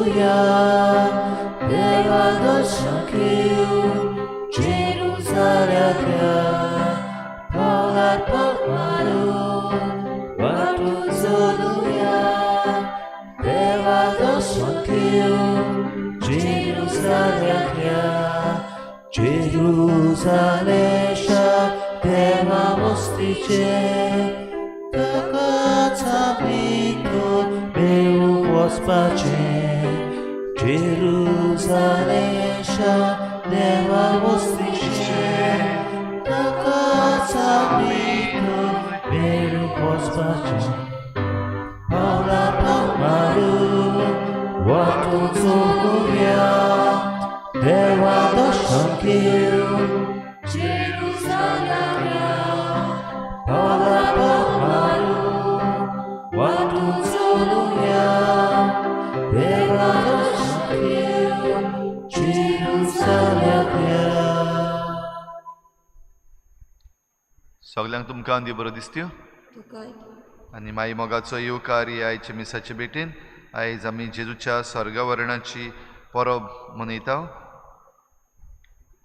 झोलुया, देवा दर्शन घेवन जेरुजाल्याक या. पावलार पावल मारून वाटू चलुया, देवा दर्शन घेवन जेरुजाल्याक या. जेरुजालेशा देवा वस्तीचें, ताकाच आमी थंय मेळूंक वचपाचें. जेरुजालेशा देवा वस्तीचें, ताकाच आमी थंय मेळूंक वचपाचें. पावलार पावल मारून वाटो चलुया, देवा दर्शन घेवन जेरुजाल्याक या. पावलार पावल मारून वाटो चलुया, देवा दर्शन घेवन जेरुजाल्याक या. सगल्यांक तुमकां देव बरो दिसत्यो आनी माई मोगाचो येवकार ही आयच्या मिसाचे भेटेन. आयज आमी जेजूच्या स्वर्गवर्णाची परब मनयता.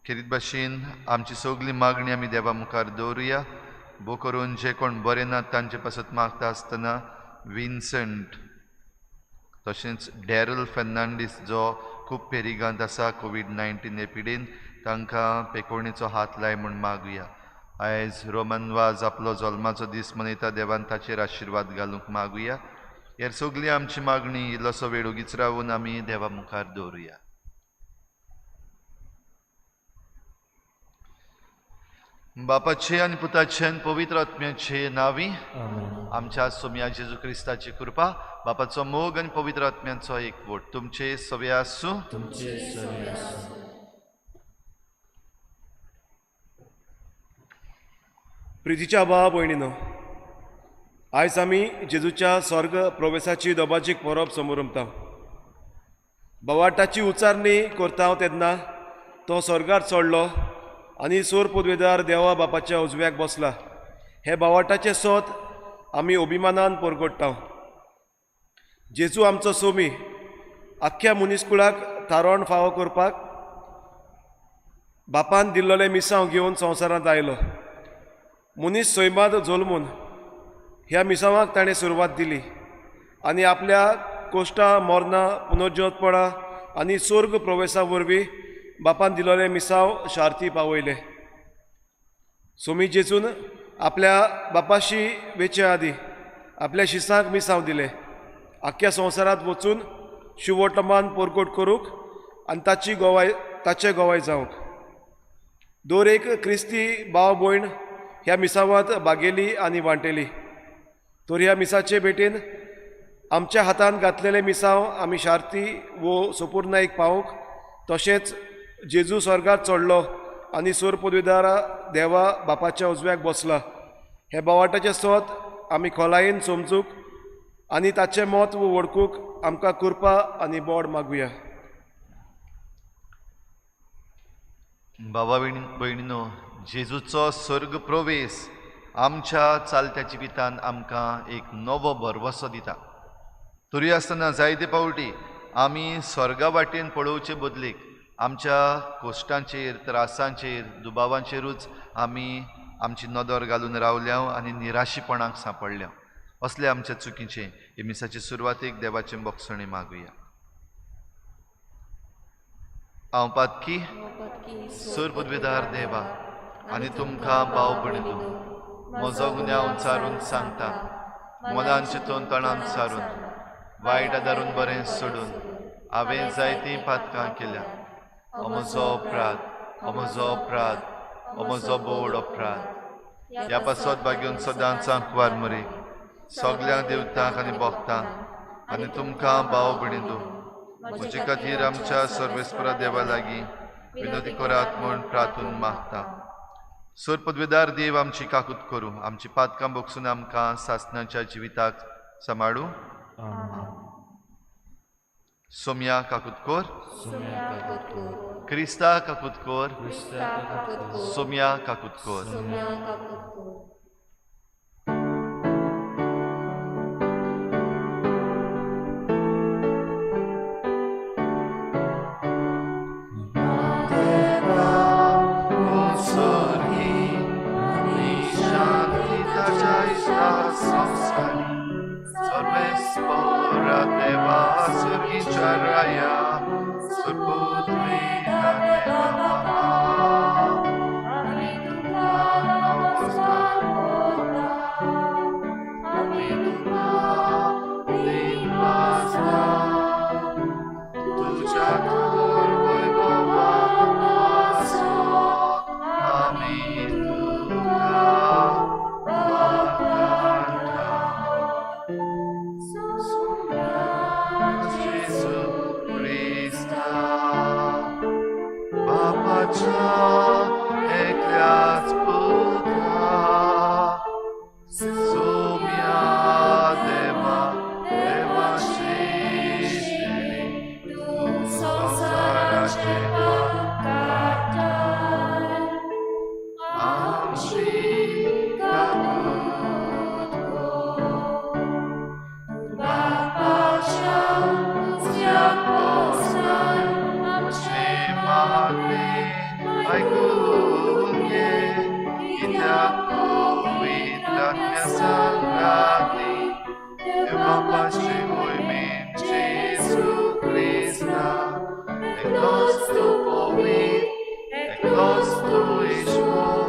खेरीत भाशेन आमची सगली मागणी आमी देवा मुखार दवरुया. भो करून जे कोण बरे नात तांचे पासत मागता आसतना विन्संट तशेंच डॅरल फेर्नांडीस जो खूब पेरिगांत आसा कोवीड-19 हे पिडेन, तांकां पेकोवणेचो हात लाय म्हूण मागुया. आयज रोमन वाज आपलो जल्माचो दीस मनयता, देवान ताचेर आशिर्वाद घालूंक मागुया. हेर सगली आमची मागणी इल्लोसो वेळ ओगीच रावून आमी देवा मुखार दवरुया. बापाचे आनी पुताचे आनी पवित्र आत्म्याचे नांवी आमच्या सोम्या जेजू क्रिस्ताची कृपा, बापाचो मोग आनी पवित्र आत्म्याचो एकवट तुमचे सवे आसूं. प्रितीच्या भाव भयणीनो, आयज आमी जेजूच्या स्वर्ग प्रवेशाची दबाजीक परब समोरमता. बावाटाची उचारणी करता तेन्ना तो स्वर्गार चडलो आनी सोर पदवेदार देवा बापाच्या उजव्याक बसला. हे बावाटाचें सोत आमी अभिमानान परगट्टा. जेजू आमचो सोमी आख्ख्या मनीसकुळाक थारोवन फावो करपाक बापान दिल्लोलें मिसांव घेवन संवसारांत आयलो. मनीस सैमांत जल्मून ह्या मिसांवाक ताणें सुरवात दिली आनी आपल्या कोश्टां, मरणां, पुनर्जिवतपणां आनी स्वर्ग प्रवेशा वरवीं बापान दिलोलें मिसांव शार्ती पावयलें. सोमी जेजून आपल्या बापाशी वेचे आदीं आपल्या शिसांक मिसांव दिलें. आख्ख्या संवसारांत वचून शिवोटमान परगट करूंक आनी ताची गोवाय ताचे गोवाय जावंक. दर एक क्रिस्ती भाव भयण ह्या मिसांवांत बागेली आनी वांटेली. तर ह्या मिसाचे भेटेन आमच्या हातान घातलेले मिसांव आमी शार्ती वो सोपूर्णाईक पावूंक, तशेंच जेजू स्वर्गार चडलो आनी सोर पदवीदारा देवा बापाच्या उजव्याक बसला हे बावाटाचें सोत आमी खोलायेन समजूंक आनी ताचें म्हत्व वळखूंक आमकां कृपा आनी बोड मागुया. बाबा भयणीनो, जेजूचो स्वर्ग प्रवेश आमच्या चालत्या जिवितान आमकां एक नवो भरवसो दिता. तरी आसतना जायते फावटी आमी स्वर्गा वाटेन पळोवचे बदलेक आमच्या कोश्टांचेर, त्रासांचेर, दुबावांचेरूच आमी आमची नदर घालून रावल्या आनी निराशीपणाक सांपडल्या. असले आमच्या चुकीचें हे मिसाचे सुरवातेक देवाचें बक्षणे मागुया. हांव पातकी सर पदवीदार देवा आनी तुमकां भाव भयणीनो म्हजो गुन्यांव चारून सांगता. मनान चिंतून तणान सारून वायट आदारून बरें सोडून हांवें जायतीं पातकां केल्या. हो म्हजो अपराध, हो म्हजो अपराध, हो म्हजो बोड अपराध. ह्या पासत बागेवन सदांच आंकवार मरे सगळ्या देवतांक आनी भक्तांक आनी तुमकां भाव भयणीनो म्हजे खातीर आमच्या सर्वेस्परा देवा लागीं विनोदी करात म्हूण प्रार्थून मागता. सर पदवेदार देव आमची काकूत करूं, आमची पातकां बगसून आमकां सासणाच्या जिविताक सांबाळूं. सोम्या काकूत कोर, क्रिस्ता काकूत कोर, सोम्या काकूत कोर. देवा सुर्गीच्या राया सुपुत्रीदार देवा बापा आमी तुका नमस्कार करता आमी तुका दिनवासता तुझ्या थोर वैभवा पासत आमी तुका वाखाणता. जेजू क्रिस्ता बापाच्या एकल्याच पुता सोम्या देवा देवाची श्री तूं संवसाराचें पाप काडटाय आमची काकूट कर. बापाच्या उजव्या पोसनार आमचें मागणें आयकून घे कित्याक पवित्र आत्म्या सांगाती देव बापाचे मोहिमेन जेजू क्रिस्ता एकलोच तूं पवित्र एकलोच तूं ईश्वर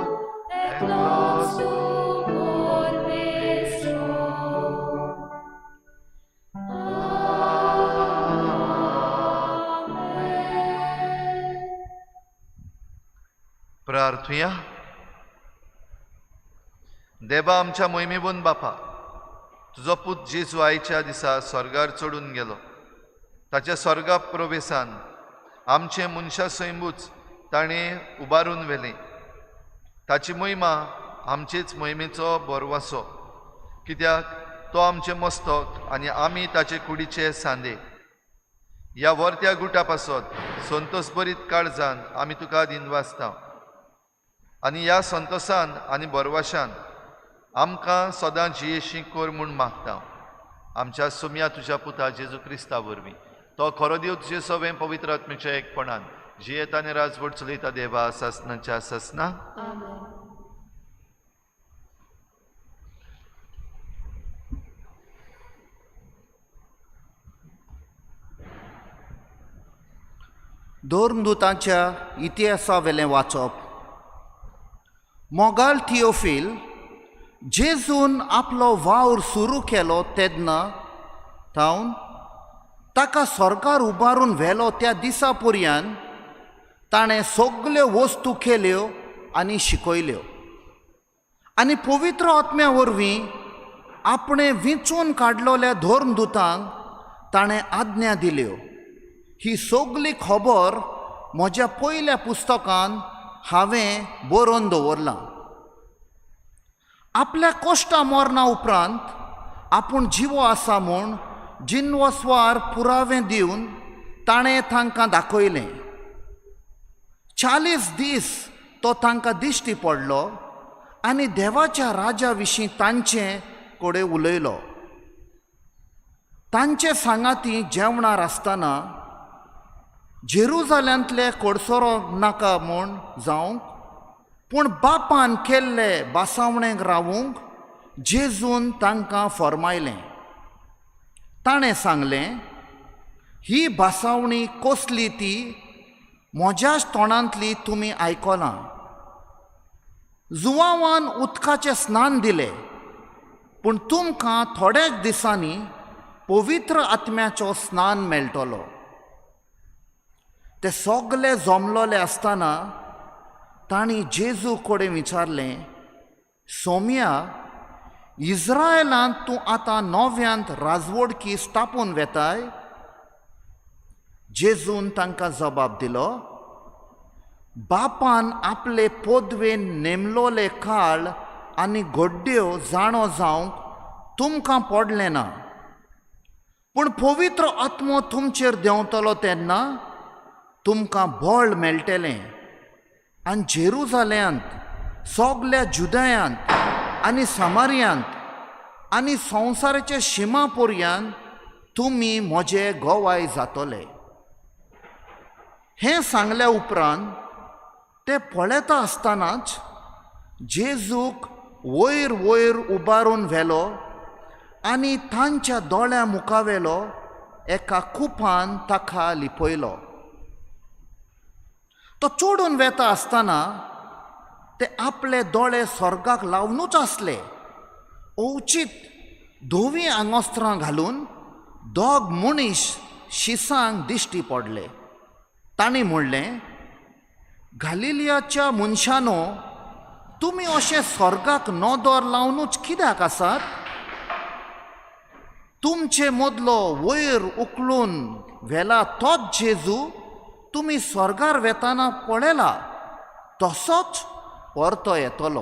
एकलोच तूं परमेश्वर. प्रार्थुया. देवा आमच्या मोहिमेबून बापा, तुजो पूत जेजू आयच्या दिसा स्वर्गार चडून गेलो. ताच्या स्वर्गा प्रवेसान आमचें मनशा सैमूच ताणें उबारून व्हेलें. ताची मोहिमा आमचेच मोहिमेचो बोरवासो, कित्याक तो आमचें मस्तक आनी आमी ताचे कुडीचे सांदे. ह्या वर्त्या गुटा पासत संतोस बरीत काळजान आमी तुका दिनवासता आनी ह्या संतोसान आनी बरवाशान आमकां सदां जियेशी कर म्हूण मागता. आमच्या सुम्या तुज्या पुता जेजू क्रिस्ता वरवीं तो खरो देव तुजे सवें पवित्र आत्मेच्या एकपणान जियेता आनी राजवट चलयता देवा सासनाच्या सासना. आमेन. धर्मदूतांच्या इतिहासावेलें वाचप. मोगाल थियोफील, जेजून आपलो वावर सुरू केलो तेन्ना थावन ताका सरकार उबारून व्हेलो त्या दिसा पर्यंत ताणें सगल्यो वस्तू केल्यो आनी शिकयल्यो आनी पवित्र आत्म्या वरवीं आपणें विंचून काडलोल्या धर्मदूतांक ताणें आज्ञा दिल्यो. ही सगली खबर म्हज्या पयल्या पुस्तकान हांवें बरोवन दवरलां. आपल्या कश्टा मरणा उपरांत आपूण जिवो आसा म्हूण जिनवस्वार पुरावे दिवन ताणें तांकां दाखयलें. 40 दीस तो तांकां दिश्टी पडलो आनी देवाच्या राजा विशीं तांचे कडेन उलयलो. तांचे सांगाती जेवणार आसतना जेरुजाल्यांतले कोडसरो नाका म्हूण जावंक पूण बापान केल्ले बासावणेक रावूंक जेजून तांकां फर्मायलें. ताणें सांगलें, ही भासावणी कसली ती म्हज्याच तोंडांतली तुमी आयकलां. जुवांवान उदकाचें स्नान दिलें पूण तुमकां थोड्याच दिसांनी पवित्र आत्म्याचो स्नान मेळटलो. ते सगले जमलोले आसतना तांणी जेजू कडेन विचारलें, सोम्या, इस्रायलांत तूं आतां नव्यांत राजवडकी स्थापून वेताय? जेजून तांकां जबाब दिलो, बापान आपले पदवेन नेमलोले काळ आनी घड्ड्यो जाणो जावंक तुमकां पडलें ना, पूण पवित्र आत्मो तुमचेर देंवतलो तेन्ना तुमकां बळ मेळटलें आनी जेरुजाल्यांत, सगल्या जुदयांत आनी सामारियांत आनी संवसाराच्या शिमा पर्यंत तुमी म्हजे गोवाय जातले. हें सांगल्या उपरांत ते पळयता आसतनाच जेजूक वयर वयर उबारून व्हेलो आनी तांच्या दोळ्या मुखावेलो एका कुपान ताका लिपयलो. तो चोडून वेता आसतना ते आपले दोळे स्वर्गाक लावनूच आसले. अवचीत धवीं आंगोस्त्रां घालून दोग मनीस शिसांक दिश्टी पडले. तांणी म्हणलें, गालिलियाच्या मनशानो, तुमी अशें स्वर्गाक नदर लावनूच कित्याक आसात? तुमचे मदलो वयर उखलून व्हेला तोच जेजू तुमी स्वर्गार वेताना पळयला तसोच परतो येतलो.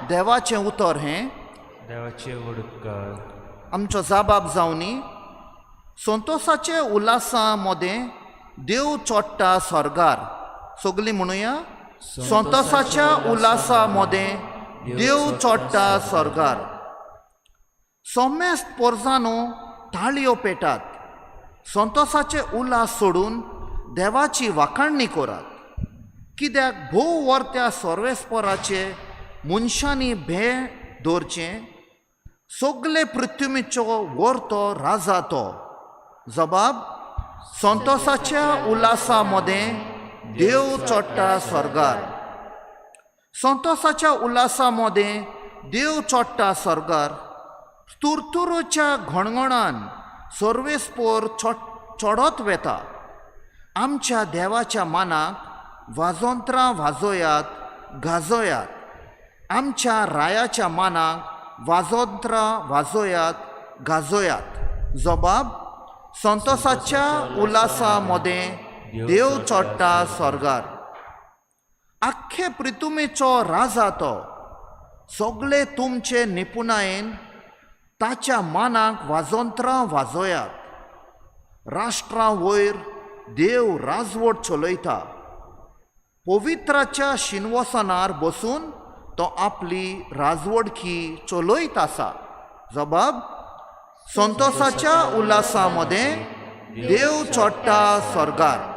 देवाचें उतर हें. देवाचे व्हड उपकार. आमचो जाबाब जावनी. संतोसाचे उल्हासा मदें देव चोडटा स्वर्गार. सगलीं म्हणुया, संतोसाच्या उल्हासा मदें देव चोडटा स्वर्गार. सोमेस्त पोरजानो ताळयो पेटात, संतोसाचे उल्हास सोडून देवाची वाखाणणी करात. कित्याक भोव वर्त्या सर्वेस्पराचे मनशांनी भें दवरचें, सगले पृथ्वीचो वर्तो राजा तो. जबाब, संतोसाच्या उल्हासा मदें देव चडटा स्वर्गार. संतोसाच्या उल्हासा मदें देव चडटा स्वर्गार. तुरतुरोच्या घणघणान सर्वेस्पोर चडत वेता. आमच्या देवाच्या मानाक वाजोंत्रां वाजोयात गाजोयात. आमच्या रायाच्या मानाक वाजोंत्रां वाजोयात गाजोयात. जबाब, संतोसाच्या उल्हासा मदें देव चडटा स्वर्गार. आख्खे प्रितुमेचो राजा तो. सगळे तुमचे निपुणायेन ताच्या मानाक वाजोंत्रां वाजोयात. राष्ट्रां वयर देव राजवट चलयता. पवित्राच्या शिनवसनार बसून तो आपली राजवडकी चलयत आसा. जबाब, संतोसाच्या उल्हासा मदें देव चडटा स्वर्गार.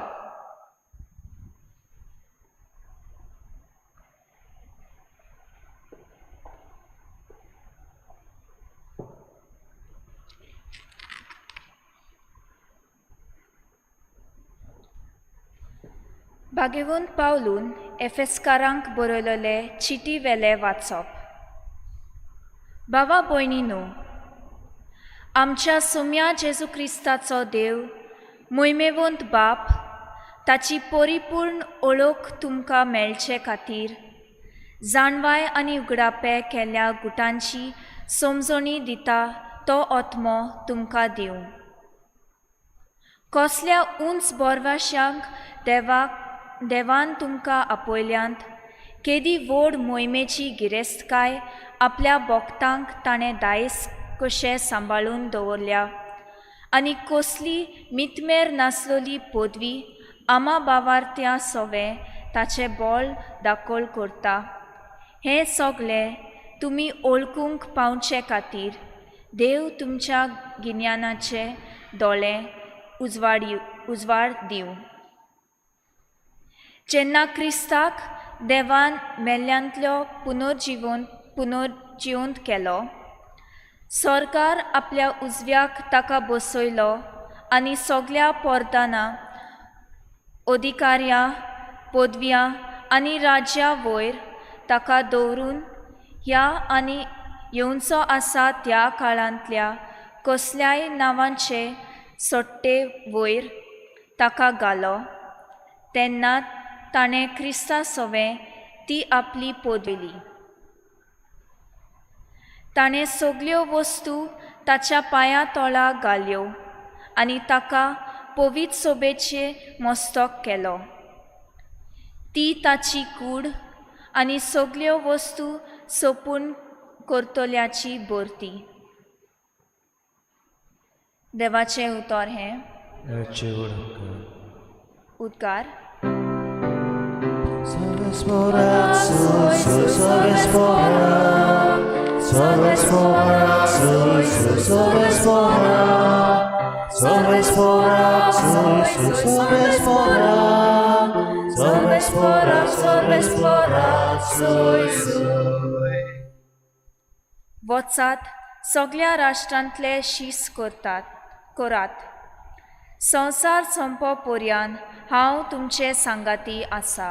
भाग्यवंत पावलून एफेस्कारांक बरयलेले चिटी वेले वाचप. बाबा भयणीनो, आमच्या सुम्या जेजू क्रिस्ताचो देव मोहिमेवंत बाप ताची परिपूर्ण ओळख तुमकां मेळचे खातीर जाणवाय आनी उगडापे केल्ल्या गुटांची समजणी दिता तो आत्मो तुमकां दिवं. कसल्या उंच बोरवाश्यांक देवाक देवान तुमकां आपयल्यांत, केदी व्हड मोहिमेची गिरेस्तकाय आपल्या भक्तांक ताणें दायज कशें सांबाळून दवरल्या आनी कसली मितमेर नासलोली पदवी आमा बावारत्या सोवें ताचें बळ दाखल करता, हें सगळें तुमी ओळखूंक पावचे खातीर देव तुमच्या गिन्यानाचे दोळे उजवाड दिवं. जेन्ना क्रिस्ताक देवान मेल्ल्यांतलो पुनर्जिवंत केलो, सरकार आपल्या उजव्याक ताका बसयलो आनी सगल्या पोरदाना अधिकाऱ्यां पदव्यां आनी राज्या वयर ताका दवरून ह्या आनी येवचो आसा त्या काळांतल्या कसल्याय नांवांचे सोट्टे वयर ताका घालो, तेन्ना ताणें क्रिस्ता सवें ती आपली पदवी. ताणें सगल्यो वस्तू ताच्या पांया तोळा घाल्यो आनी ताका पवित्र सोबेचे मस्तक केलो. ती ताची कूड आनी सगल्यो वस्तू सोपून करतल्याची भरती. देवाचें उतर हें. उद्गार. वचात सगळ्या राष्ट्रांतले शीस करतात करात. संवसार सोंपो पर्यंत हांव तुमचे सांगाती आसा.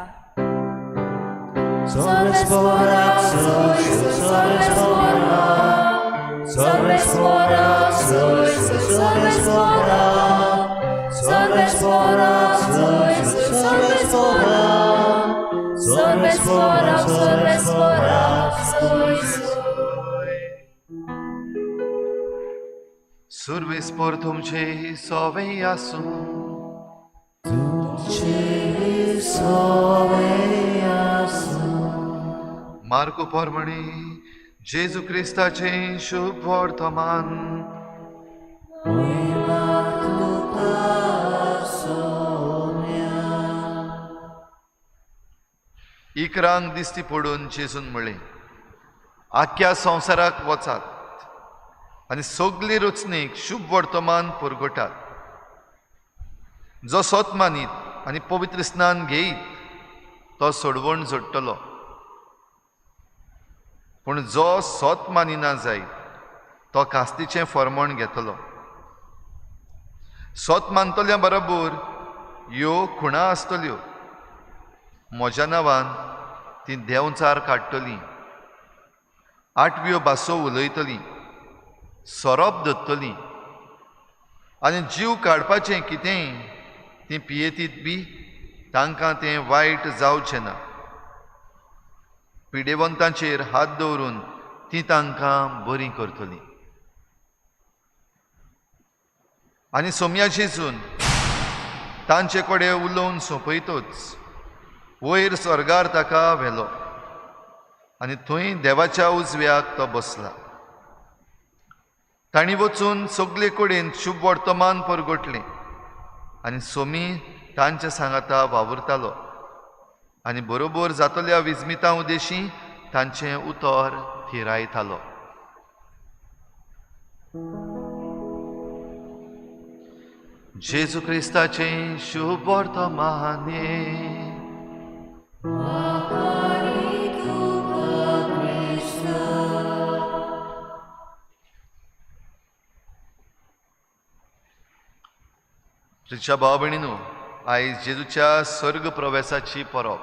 सुर्वेस्पोर तुमचे सोवे आसूं. मार्को परमणी जेजू क्रिस्ताचें शुभ वर्तमान. इकरांक दिश्टी पडून जेजून म्हळें, आख्ख्या संवसाराक वचात आनी सगली रचणेक शुभ वर्तमान पुरगटात. जो सत मानीत आनी पवित्र स्नान घेयत तो सोडवण जोडटलो, पूण जो सत मानिना जायत तो कास्तीचें फॉर्मण घेतलो. सत मानतल्या बरोबर ह्यो खुणा आसतल्यो, म्हज्या नांवान ती देंवचार काडटली, आठव्यो भासो उलयतली, सोरोप धरतली आनी जीव काडपाचें कितेंय ती पियेतीत बी तांकां तें वायट जावचें ना. पिडेवंतांचेर हात दवरून ती तांकां बरी करतली. आनी सोम्या जेजून तांचे कडेन उलोवन सोंपयतच वयर स्वर्गार ताका व्हेलो आनी थंय देवाच्या उजव्याक तो बसला. तांणी वचून सगले कडेन शुभ वर्तमान परगटलें आनी सोमी तांच्या सांगाता वावुरतालो आनी बरोबर जातल्या विजमितां उदेशी तांचें उतर थिरायतालो. जेजू क्रिस्ताचें शुभ वर्तमान. प्रिच्या भाव भयणीनो, आयज जेजूच्या स्वर्ग प्रवेशाची परब.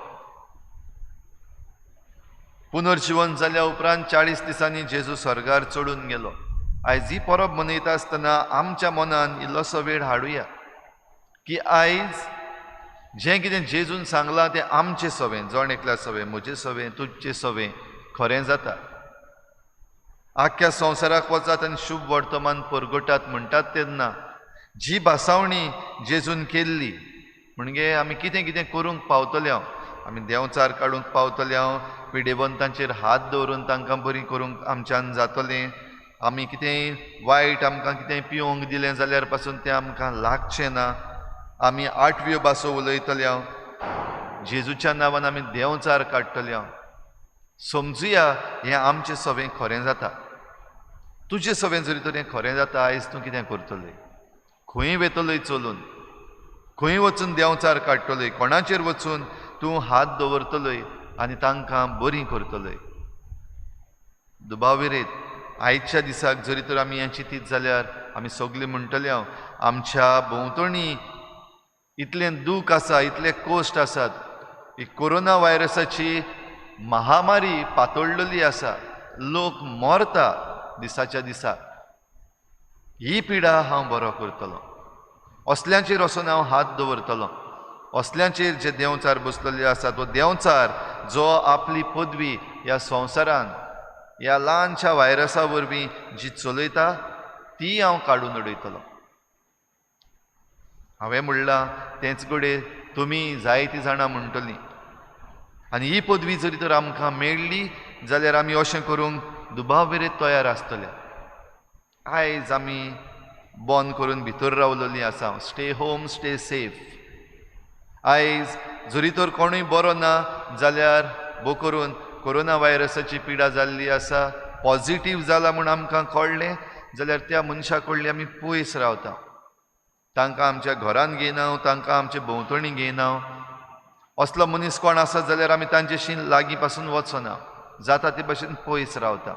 पुनर्जिवन जाल्या उपरांत 40 दिसांनी जेजू स्वर्गार चडून गेलो. आयज ही परब मनयता आसतना आमच्या मनान इल्लोसो वेळ हाडुया की आयज जें कितें जेजून सांगलां तें आमचें सवें, जण एकल्या सवें, म्हजें सवें, तुमचें सवें खरें जाता. आख्ख्या संवसाराक वचात आनी शुभ वर्तमान परगटात म्हणटात तेन्ना जी भासावणी जेजून केल्ली म्हणजे आमी कितें कितें करूंक पावतले, आमी देंवचार काडूंक पावतले, पिडेवंतांचेर हात दवरून तांकां बरी करूंक आमच्यान जातलें, आमी कितेंय वायट आमकां कितेंय पिवंक दिलें जाल्यार पासून तें आमकां लागचें ना, आमी आठव्यो भासो उलयतले, जेजूच्या नांवान आमी देंवचार काडटले. समजुया हें आमचें सवें खरें जाता. तुजें सवें जरी तर हें खरें जाता, आयज तूं कितें करतलें, खंय वेतलोय चलून, खंय वचून देंवचार काडटलोय, कोणाचेर वचून तूं हात दवरतलोय आनी तांकां बरी करतलोय. दुबाविरेत आयच्या दिसाक जरी तर आमी हें चिंतीत जाल्यार आमी सगळीं म्हणटले हांव आमच्या भोंवतणी इतलें दूख आसा, इतले कश्ट आसात, ही कोरोना व्हायरसाची महामारी पातळलेली आसा, लोक मरता दिसाच्या दिसा. ही पिडा हांव बरो करतलो, असल्यांचेर वचून हांव हात दवरतलो, असल्यांचेर जे देंवचार बसलेले आसा तो देंवचार जो आपली पदवी ह्या संवसारान ह्या ल्हानशा व्हायरसा वरवीं जी चलयता ती हांव काडून उडयतलो. हांवें म्हणलां तेंच घडये तुमी जायतीं जाणां म्हणटलीं. आनी ही पदवी जरी तर आमकां मेळ्ळी जाल्यार आमी अशें करूंक दुबाविरेत तयार आसतले. आयज आमी बंद करून भितर रावलेलीं आसा, स्टे होम स्टे सेफ. आयज जरी तर कोणूय बरो ना जाल्यार भो करून कोरोना व्हायरसाची पिडा जाल्ली आसा, पॉझिटीव जाला म्हूण आमकां कळ्ळें जाल्यार त्या मनशा कडली आमी पयस रावता, तांकां आमच्या घरान घेयना, तांकां आमचे भोंवतणी घेयना. असलो मनीस कोण आसा जाल्यार आमी तांचेशी लागीं पासून वचना, जाता ते भशेन पयस रावता.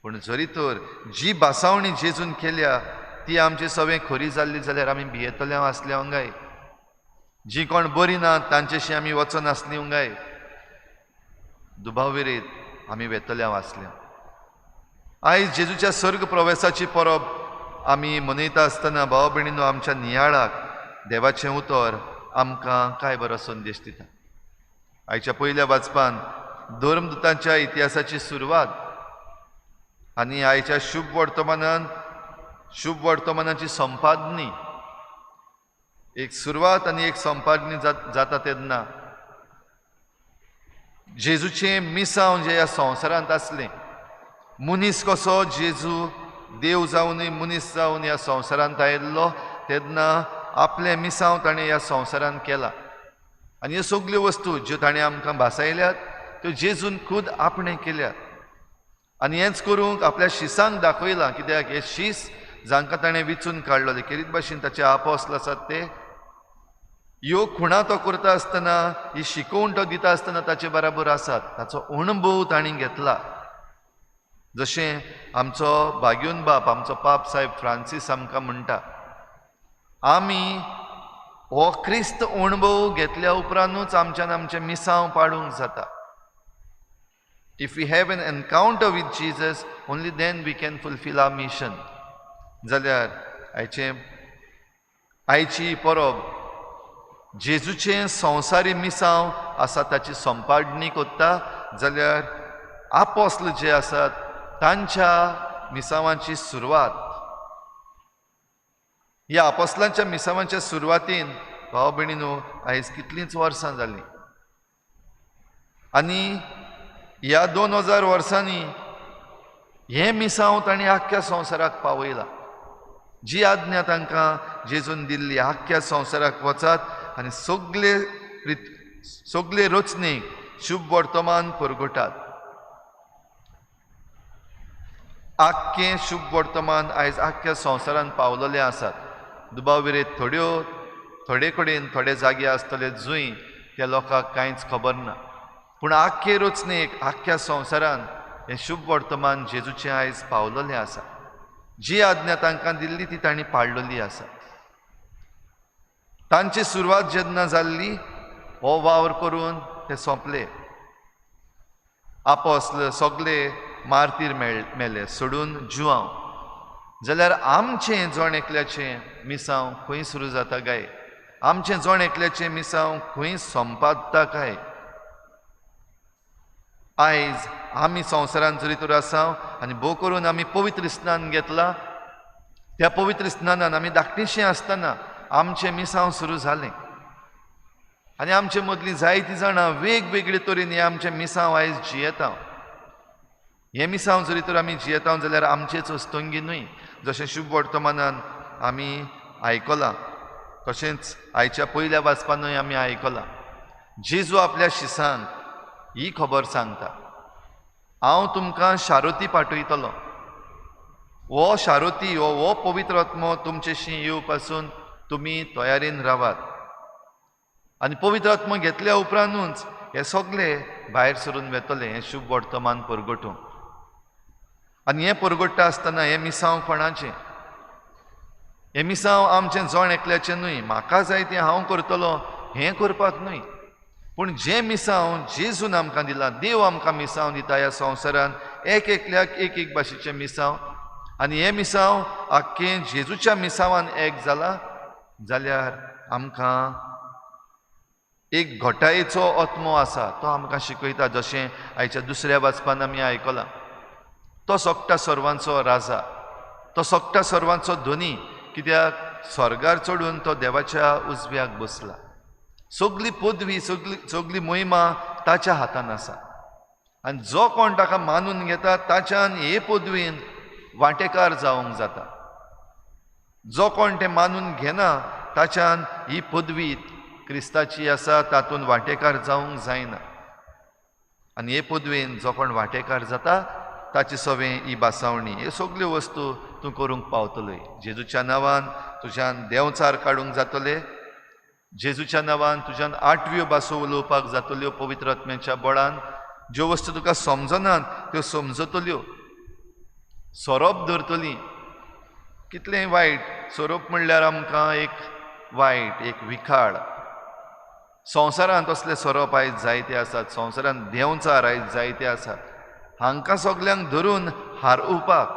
पूण जरी तर जी भासावणी जेजून केल्या ती आमची सगळें खरी जाल्ली जाल्यार आमी भियेतले आसले गाय? जी कोण बरी ना तांचेशी आमी वचनासली गाय? दुबाव विरयत आमी वेतले आसले। आयज जेजूच्या स्वर्ग प्रवेशाची परब आमी मनयता आसतना भाव भयणीनो आमच्या नियाळाक देवाचें उतर आमकां काय बरो संदेश दिता। आयच्या पयल्या वाचपान धर्मदूतांच्या इतिहासाची सुरवात आनी आयच्या शुभ वर्तमानान शुभ वर्तमानाची संपादनी, एक सुरवात आनी एक संपादनी जाता तेन्ना जेजूचें मिसांव जें ह्या संवसारांत आसलें, मनीस कसो जेजू देव जावनूय मनीस जावन ह्या संवसारांत आयिल्लो तेन्ना आपलें मिसांव ताणें ह्या संवसारांत केलां आनी ह्यो सगल्यो वस्तू ज्यो ताणें आमकां भासायल्यात त्यो जेजून खूद आपणें केल्यात आनी हेंच करूंक आपल्या शिसांक दाखयलां। कित्याक हे शीस जांकां ताणें विचून काडलो खेरीत भाशेन ताचे आपोसल आसात ते ह्यो खुणा तो करता आसतना ही शिकोवण तो दिता आसतना ताचे बराबर आसात, ताचो अणभव तांणी घेतला। जशें आमचो भाग्योन बाप आमचो पाप साहेब फ्रांसीस आमकां म्हणटा, आमी हो क्रिस्त अणभव घेतल्या उपरांतूच आमच्यान आमचें मिसांव पाडूंक जाता। If we have an encounter with Jesus, only then we can fulfill our mission. जाल्यार आयची परब जेजूचें संवसारी मिसांव आसा ताची संपादणी कोत्ता, जाल्यार आपोस्ल जे आसात तांच्या मिसांवाची सुरवात, ह्या आपोस्लांच्या मिसांवाच्या सुरवातीन भाव भयणीनो आयज कितलींच वर्सां जालीं आनी ह्या 2000 वर्सांनी हें मिसांव तांणी आख्ख्या संवसाराक पावयलां। जी आज्ञा तांकां जेजून दिल्ली, आख्ख्या संवसाराक वचात आनी सगळे रचणेक शुभ वर्तमान परगटात। आख्खें शुभ वर्तमान आयज आख्ख्या संवसारान पावलेलें आसात। दुबाव विरयत थोडे कडेन थोडे जागे आसतले जंय त्या लोकांक कांयच खबर ना, पूण आख्खे रचणेक आख्ख्या संवसारान हें शुभ वर्तमान जेजूचें आयज पावलेलें आसा। जी आज्ञा तांकां दिल्ली ती तांणी पाळलेली आसा। तांची सुरवात जेन्ना जाल्ली हो वावर करून ते सोंपले। आपोस्ल सगळे मार्तीर मेले सोडून जुआंव, जाल्यार आमचें जण एकल्याचें मिसांव खंय सुरू जाता काय? आमचें जण एकल्याचें मिसांव खंय संपादता काय? आयज आमी संवसारांत जरी तर आसा आनी भोव करून आमी पवित्र स्नान घेतलां, त्या पवित्र स्नानान आमी धाकटीशीं आसतना आमचें मिसांव सुरू जालें आनी आमचे मदलीं जायतीं जाणां वेगवेगळे तरेन हें आमचें मिसांव आयज जियेता। हें मिसांव जरी तर आमी जियेता जाल्यार आमचेच अस्तंगी न्हय, जशें शुभ वर्तमानान आमी आयकलां, तशेंच आयच्या पयल्या वाचपानूय आमी आयकलां। जेजू आपल्या शिसांक ही खबर सांगता, हांव तुमकां शारोती पाठयतलो, हो शारोती हो पवित्र आत्मो तुमचेशी येवपासून तुमी तयारेन रावात आनी पवित्र आत्मो घेतल्या उपरांतूच हे सगळे भायर सरून वेतले हें शुभ वर्तमान परगटूंक। आनी हें परगट्टा आसतना हें मिसांव कोणाचें? हें मिसांव आमचें जण एकल्याचें न्हय, म्हाका जाय तें हांव करतलो हें करपाक न्हय, पूण जें मिसांव जेजून आमकां दिलां, देव आमकां मिसांव दिता ह्या संवसारांत एक एकल्याक एक एक भाशेचें मिसांव आनी हें मिसांव आख्खें जेजूच्या मिसांवान एक जालां जाल्यार आमकां एक घटायेचो आत्मो आसा तो आमकां शिकयता। जशें आयच्या दुसऱ्या वाचपान आमी आयकलां, तो सोगटा सर्वांचो राजा, तो सोगटा सर्वांचो धनी, कित्याक स्वर्गार चडून तो देवाच्या उजव्याक बसला। सगली पदवी सगली मोहिमा ताच्या हातान आसा आनी जो कोण ताका मानून घेता ताच्यान हे पदवीन वांटेकार जावंक जाता। जो कोण तें मानून घेना ताच्यान ही पदवी क्रिस्ताची आसा तातूंत वांटेकार जावंक जायना आनी हे पदवेन जो कोण वांटेकार जाता ताची सवें ही भासावणी हे सगल्यो वस्तू तूं करूंक पावतले। जेजूच्या नांवान तुज्यान देंवचार काडूंक जातले, जेजूच्या नांवान तुज्यान आठव्यो भासो उलोवपाक जातल्यो, पवित्र आत्म्याच्या बळान ज्यो वस्तू तुका समजनात त्यो समजतल्यो। सोरोप धरतलीं. कितलें वायट! सोरोप म्हणल्यार आमकां एक वायट, एक विखाळ. संवसारांत असले सोरोप आयज जायते आसात, संवसारांत देंवचार आयज जायते आसात. हांकां सगल्यांक धरून हारोवपाक,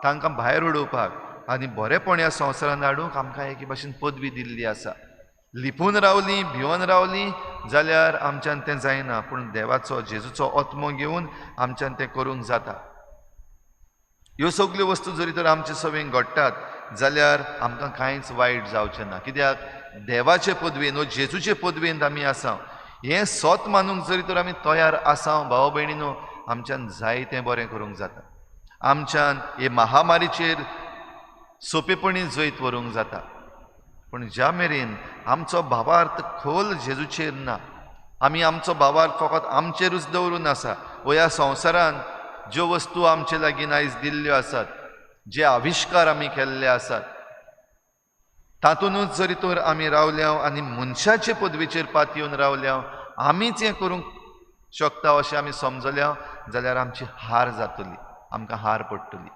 तांकां भायर उडोवपाक आनी बरेंपण ह्या संवसारांत हाडूंक आमकां एके भाशेन पदवी दिल्ली आसा. लिपून रावलीं, भिवन रावलीं जाल्यार आमच्यान तें जायना, पूण देवाचो जेजूचो आत्मो घेवन आमच्यान तें करूंक जाता. ह्यो सगल्यो वस्तू जरी तर आमचे सवेंक घडटात जाल्यार आमकां कांयच वायट जावचें ना. कित्याक देवाचे पदवेन वो जेजूचे पदवेन आमी आसा. हें सत मानूंक जरी तर आमी तयार आसा भाव भयणीनो, आमच्यान जायतें बरें करूंक जाता. आमच्यान हे महामारीचेर सोंपेपणी जैत व्हरूंक जाता. पूण ज्या मेरेन आमचो भावार्थ खोल जेजूचेर ना, आमी आमचो भावार्थ फकत आमचेरूच दवरून आसा वो ह्या संवसारान ज्यो वस्तू आमचे लागीं आयज दिल्ल्यो आसात, जे आविश्कार आमी केल्ले आसात, तातूंतच जरी तर आमी रावल्या आनी मनशाचे पदवेचेर पातयेवन रावल्या, आमीच हें करूंक शकता अशें आमी समजल्या जाल्यार आमची हार जातली, आमकां हार पडटली.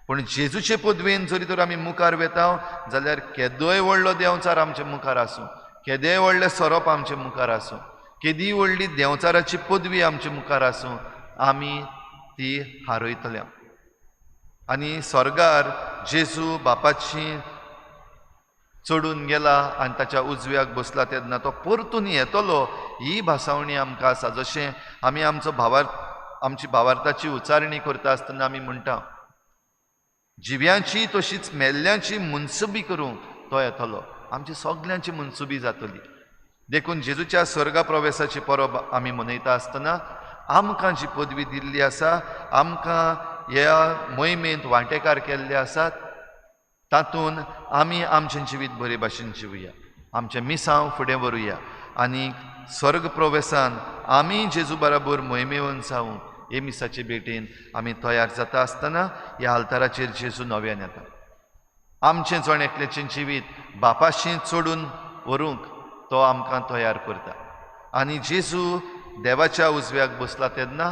पूण जेजूचे पदवेन जरी तर आमी मुखार वेता जाल्यार केदोय व्हडलो देंवचार आमचे मुखार आसूं, केदेय व्हडले सोरोप आमचे मुखार आसूं, केदी व्हडली देंवचाराची पदवी आमचे मुखार आसूं, आमी ती हारयतले. आनी स्वर्गार जेजू बापाची चडून गेला आनी ताच्या उजव्याक बसला तेन्ना तो परतून येतलो ही भासावणी आमकां आसा. जशें आमी आमचो भावार्थ, आमची भावार्थाची उच्चारणी करता आसतना आमी म्हणटा, जिव्यांची तशीच मेल्ल्यांची मनसुबी करूंक तो येतलो. आमची सगल्यांची मनसुबी जातली. देखून जेजूच्या स्वर्गा प्रवेसाची परब आमी मनयता आसतना आमकां जी पदवी दिल्ली आसा, आमकां ह्या मोहिमेंत वांटेकार केल्ले आसात, तातूंत आमी आमचें जिवीत बरे भाशेन जिवया, आमचें मिसांव फुडें व्हरुया आनी स्वर्ग प्रवेसान आमी जेजू बराबर मोहिमेवन जावूं हे मिसाचे भेटेन आमी तयार जाता आसतना ह्या आल्ताराचेर जेजू नव्यान येता. आमचें जण एकल्याचें जिवीत बापाशी चडून व्हरूंक तो आमकां तयार करता. आनी जेजू देवाच्या उजव्याक बसला तेन्ना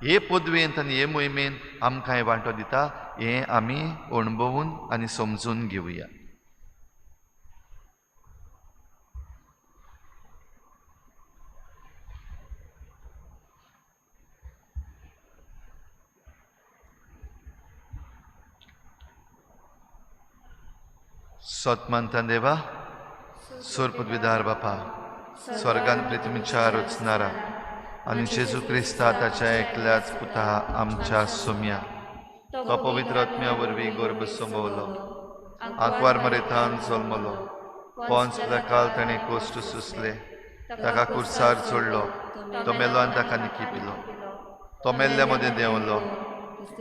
हे पदवेंत आनी हे मोहिमेन आमकां हे वांटो दिता, हें आमी अणभवून आनी समजून घेवया. सत मानता देवा, सोरपदवीदार बापा, स्वर्गान पृथ्वीच्या रचणारा आनी जेजू क्रिस्ता ताच्या एकल्याच पुता आमच्या सोम्या, तो पवित्र आत्म्या वरवीं गर्भ संभवलो, आंकवार मरेतान जल्मलो, पोंच काल ताणें कोश्ट सोंसले, ताका कुर्सार चडलो, तो मेलो आनी ताका निकी पिलो, तो मेल्ल्या मदें देंवलो,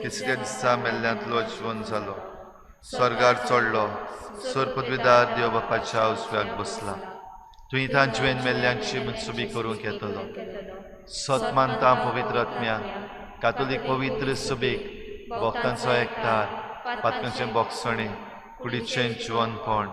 तिसऱ्या दिसा मेल्ल्यांतलो जिवन जालो, स्वर्गार चडलो, सोरपदवीदार देव बापाच्या उजव्याक बसला, तुवें तांचे मेल्ल्यांची मनसुबी करूंक येतलो. सत मानता पवित्र आत्म्या, कातोलीक पवित्र सुबेक, भक्तांचो एकतार, पातकांचें बोगसणें, कुडीचें जिवनपण.